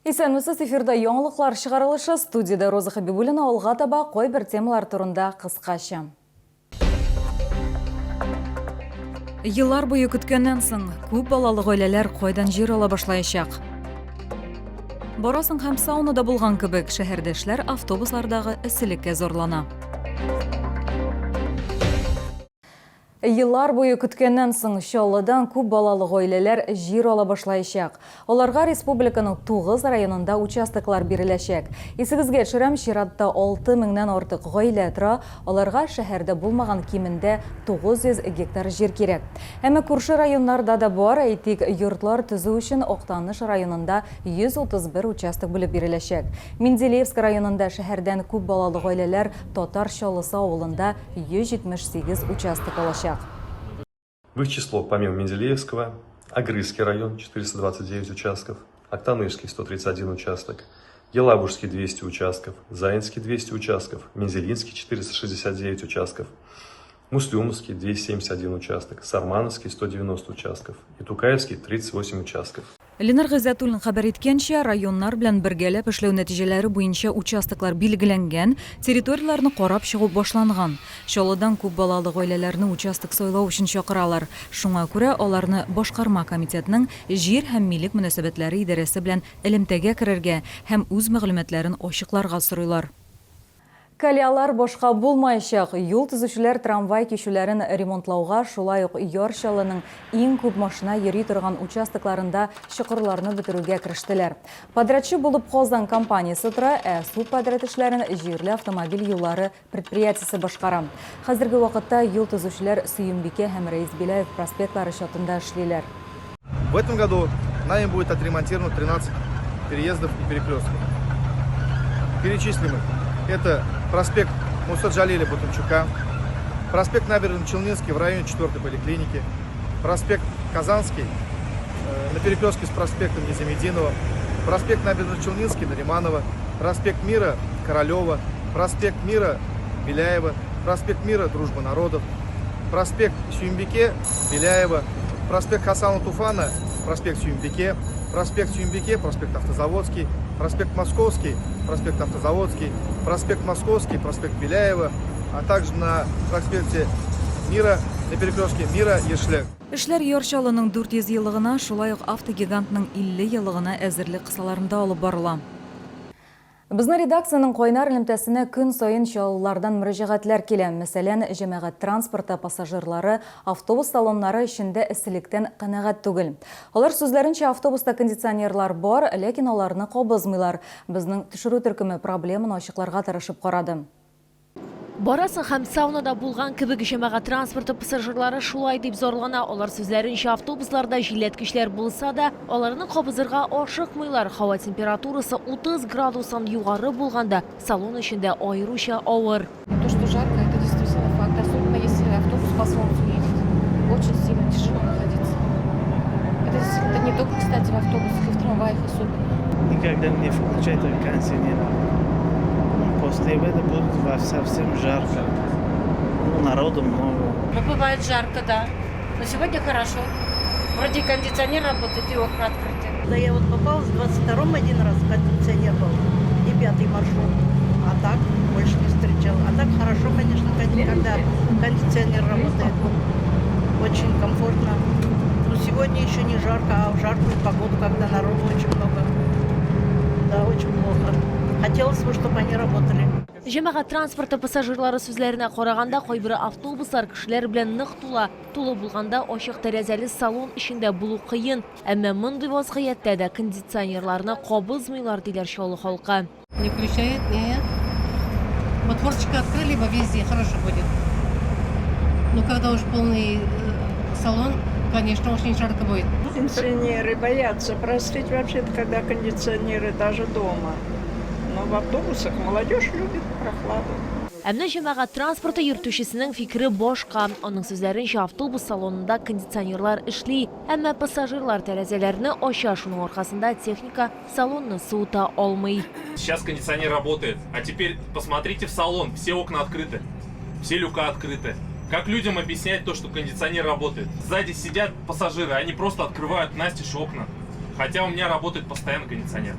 Исәнмесез, эфирда яңалыклар чыгарылышы, студиядә Роза Хәбибуллина алга таба кайбер темалар турында кыскача. Еллар буе көткәннән соң, күп балалы гаиләләр кайдан җир ала башлаячак? Барасың һәм саунада булган кебек, шәһәрдәшләр автобуслардагы эсселеккә зарлана. Еллар буе көткәннән соң Чаллыдан күп балалы гаиләләр җир ала башлаячак. Аларга республиканың 9 районында участоклар биреләчәк. Исегезгә төшерәм, чиратта 6 меңнән артык гаилә тора, аларга шәһәрдә булмаган кимендә 900 гектар җир кирәк. Әмма күрше районнарда да бар, әйтик, йортлар төзү өчен Актаныш районында 131 участок бүлеп биреләчәк. Менделеевск районында шәһәрдән күп балалы гаиләләр Татар Чаллысы авылында 178 участок алачак. В их число, помимо Менделеевского, Агрызский район, 429 участков, Актанышский, 131 участок, Елабужский, 200 участков, Заинский, 200 участков, Мензелинский, 469 участков, Муслюмовский, 271 участок, Сармановский, 190 участков и Тукаевский, 38 участков. Ленар Гыйззәтуллин хәбәр иткәнчә, районнар белән бергәләп эшләү нәтиҗәләре буенча участоклар билгеләнгән, территорияләрне карап чыгу башланган. Чаллыдан күп балалы гаиләләрне участок сайлау өчен чакыралар. Шуңа күрә аларны Башкарма комитетның Җир һәм милек мөнәсәбәтләре идарәсе белән элемтәгә керергә һәм үз мәгълүматларын ачыкларга сорыйлар. Колеялар башка булмаячак. Юл төзүчеләр трамвай кичүләрен ремонтлауга, шулай ук Яр Чаллының иң күп машина йөри торган участокларында чокырларны бетерүгә керештеләр. Подрядчы булып Казан компаниясе тора, ә субподряд эшләрен җирле автомобиль юллары предприятиесе башкара. Хәзерге вакытта юл төзүчеләр Сөембикә һәм Рәис Беляев проспектлары чатында эшлиләр. В этом году нами будет отремонтировано 13 переездов и перекрестков. Перечислим их. Это проспект Муса Джалиля Бутунчука, проспект Набережно-Челнинский в районе 4-й поликлиники, проспект Казанский на перекрестке с проспектом Низамединова, проспект Набережно-Челнинский Нариманова, проспект Мира Королева, проспект Мира Беляева, проспект Мира Дружба народов, проспект Сюмбике Беляева, проспект Хасана Туфана, проспект Сюмбике, проспект Сюмбике, проспект Автозаводский, проспект Московский, проспект Автозаводский, проспект Московский, проспект Беляева, а также на проспекте Мира, на перекрестке Мира Ешлек. Эшләр Яр Чаллының 400 еллыгына, шулай ук автогигантның 50 еллыгына әзерлек кысаларында алып барыла. Безнең редакциянең кайнар элемтәсенә көн саен чаллылардан мөрәҗәгатьләр килә. Мәсәлән, җәмәгать транспорты пассажирлары автобус салоннары эчендә эсселектән канәгать түгел. Алар сүзләренчә, автобуста кондиционерлар бар, ләкин аларны кабызмыйлар. Безнең төшерү төркеме проблеманы ачыкларга тырышып карады. Барасың һәм саунада булган кебек, җәмәгать транспорты пассажирлары шулай дип зарлана. Алар сүзләренчә, автобусларда җилләткечләр булса да, аларны кабызырга ашыкмыйлар. Һава температурасы 30 градустан югары булганда, салон эчендә аеруча авыр. То, что жарко, это действительно факт, особенно если автобус по солнцу едет. Очень сильно тяжело находиться. Это действительно не только, кстати, в автобусах, и в трамваях особенно. Никогда не включать кондиционер. После обеда будет совсем жарко. Ну, народу много. Ну, бывает жарко, да. Но сегодня хорошо. Вроде кондиционер работает, и окна открыты. Да я вот попалась в 22-м один раз, кондиционер был, и пятый маршрут. А так больше не встречала. А так хорошо, конечно, когда кондиционер работает. Очень комфортно. Но сегодня еще не жарко, а в жаркую погоду, когда народу очень много. Да, очень плохо. Хотелось бы, чтобы они работали. Җәмәгать транспорты пассажирлары сүзләренә караганда, кайбер автобуслар кешеләр белән нык тула. Тулы булганда ачык тәрәзәле салон эчендә булу кыен. Әмма мондый вазгыятьтә дә кондиционерларны кабызмыйлар, диләр Чаллы халкы. Не включает, нет. Вот форточку открыли бы везде, хорошо будет. Но когда уж полный салон, конечно, очень жарко будет. Пенсионеры боятся простыть вообще-то, когда кондиционеры даже дома. Но в автобусах молодежь любит прохладу. Ә менә җәмәгать транспорты йөртүчесенең фикере башка. Аның сүзләренчә, автобус салонында кондиционерлар эшли, әмма пассажирлар тәрәзәләрне ача, шуның аркасында техника салонны суыта алмый. Сейчас кондиционер работает, а теперь посмотрите в салон, все окна открыты, все люка открыты. Как людям объяснять то, что кондиционер работает? Сзади сидят пассажиры, они просто открывают настежь окна. Хотя у меня работает постоянно кондиционер.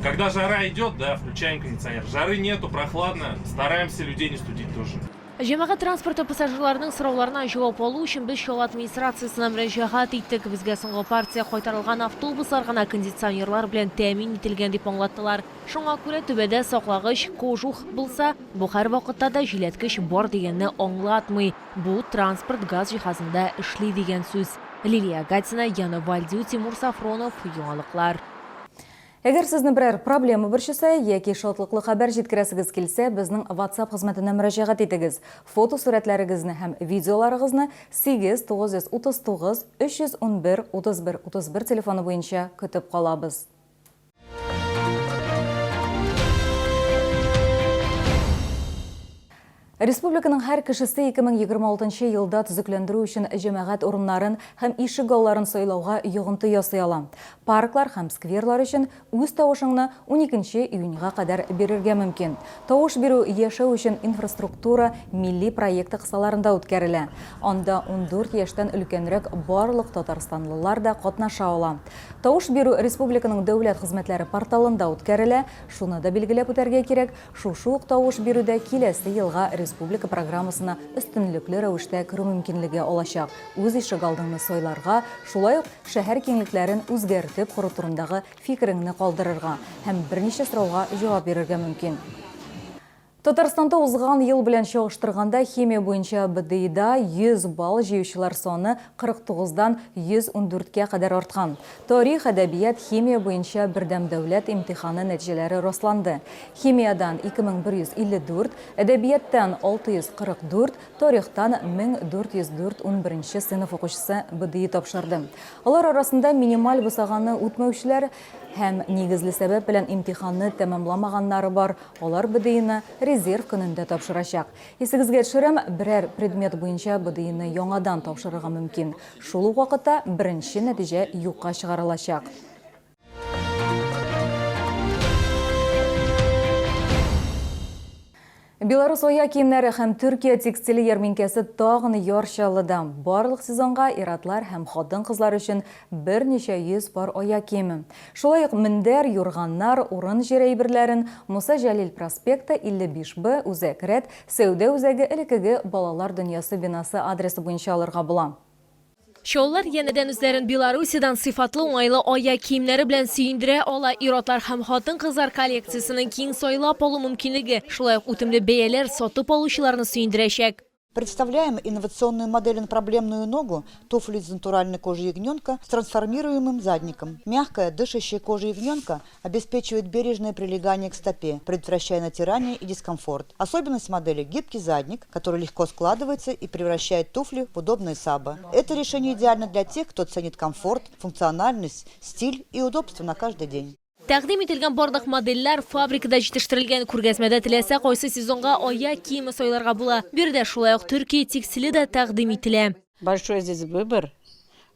Когда жара идет, да, включаем кондиционер. Жары нету, прохладно, стараемся людей не студить тоже. Җәмәгать транспорты пассажирларының сорауларына җавап алу өчен без Чаллы администрациясенә мөрәҗәгать иттек. Безгә соңгы партия кайтарылган автобуслар гына кондиционерлар белән тәэмин ителгән дип аңлаттылар. Шуңа күрә түбәдә саклагыч кожух булса, бу һәрвакытта да җилләткеч бар дигәнне аңлатмый. Бу транспорт газ җиһазында эшли дигән сүз. Лилия Гатина, Яна Вальдю, Тимур Сафронов, Яңалыклар. Әгәр сезне берәр проблема борчыса яки шатлыклы хәбәр җиткерәсегез килсә, безнең WhatsApp хезмәтенә мөрәҗәгать итегез. Фотосурәтләрегезне һәм видеоларыгызны 8 939 311 31 31 телефоны буенча көтеп калабыз. Республиканың һәр кешесе 2026 елда төзекләндерү өчен җәмәгать урыннарын һәм ишегалларын сайлауга йогынты ясый ала. Парклар һәм скверлар өчен үз тавышыңны 12 июньга кадәр бирергә мөмкин. Тавыш бирү Яшәү өчен инфраструктура милли проекты кысаларында үткәрелә. Анда 14 яшьтән өлкәнрәк барлык татарстанлылар да катнаша ала. Тавыш бирү республиканың дәүләт хезмәтләре порталында үткәрелә. Шуны да билгеләп үтәргә кирәк, Шушы ук тавыш бирүдә киләсе елга республика программасына өстенлекле рәвештә керү мөмкинлеге алачак, үз ишегалдыңны сайларга, шулай ук шәһәр киңлекләрен үзгәртеп кору турындагы фикереңне калдырырга һәм берничә сорауга җавап бирергә мөмкин. Татарстанда узган ел белән чагыштырганда химия буенча БДИда 100 балл җыючылар саны 49 дан 114 кә кадәр арткан. Тарих, әдәбият, химия буенча бердәм дәүләт имтиханы нәтиҗәләре расланды. Химиядән 2154, әдәбияттан 644, тарихтан 1404 унберенче сыйныф укучысы БДИ тапшырды. Алар арасында минималь бусаганы үтмәүчеләр һәм нигезле сәбәп белән имтиханны тәмамламаганнары бар, алар БДИны резерв көнендә тапшырачак. Исегезгә төшерәм, берәр предмет буенча БДИны яңадан тапшырырга мөмкин. Шул ук вакытта беренче нәтиҗә юкка чыгарылачак. Беларус аяк киемнәре һәм Төркия текстиле ярминкәсе тагын Яр Чаллыда. Барлык сезонга ир-атлар һәм хатын-кызлар өчен берничә йөз пар аяк киеме. Шулай ук мендәр, юрганнар, урын-җир әйберләрен Муса Җәлил проспекты, 55 Б, Үзәк рәт, сәүдә үзәге элеккеге Балалар дөньясы бинасы адресы буенча алырга була. Чаллылар янәдән үзләрен Белоруссиядән сыйфатлы уңайлы аяк киемнәре белән сөендерә ала. Ир-атлар һәм хатын-кызлар коллекциясенең киң сайлап алу мөмкинлеге, шулай ук үтемле бәяләр сатып алучыларны сөендерәчәк. Представляем инновационную модель на проблемную ногу, туфли из натуральной кожи ягненка с трансформируемым задником. Мягкая, дышащая кожа ягненка обеспечивает бережное прилегание к стопе, предотвращая натирание и дискомфорт. Особенность модели – гибкий задник, который легко складывается и превращает туфли в удобные сабы. Это решение идеально для тех, кто ценит комфорт, функциональность, стиль и удобство на каждый день. Тәкъдим ителгән барлык модельләр фабрикада җитештерелгән. Күргәзмәдә теләсә кайсы сезонга аяк киеме сайларга була. Биредә шулай ук Төркия текстиле дә тәкъдим ителә. Большой здесь выбор.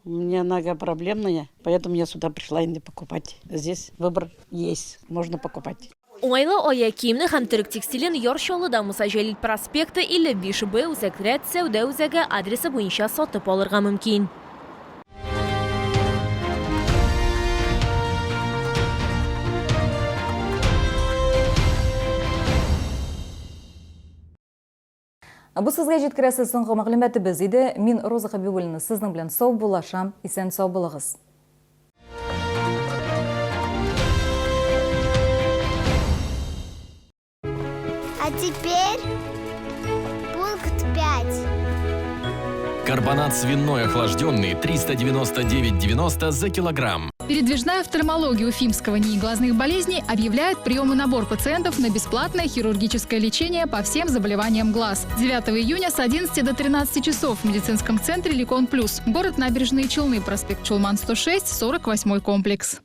У меня нога проблемная, поэтому я сюда пришла инде покупать. Здесь выбор есть, можно покупать. Уңайлы аяк киемне һәм төрек текстилен Яр Чаллыда Муса Җәлил проспекты, 55 Б, Үзәк рәт сәүдә үзәге адресы буенча сатып алырга мөмкин. Бу сезгә җиткерәсе соңгы мәгълүматыбыз иде. Мин Роза Хәбибуллина сезнең белән саубуллашам. Исән-сау булыгыз. А теперь пункт 5. Карбонат свиной охлажденный 399,90 за килограмм. Передвижная офтальмология Уфимского НИИ глазных болезней объявляет прием и набор пациентов на бесплатное хирургическое лечение по всем заболеваниям глаз. 9 июня с 11 до 13 часов в медицинском центре «Ликон Плюс». Город Набережные Челны, проспект Чулман, 106, 48 комплекс.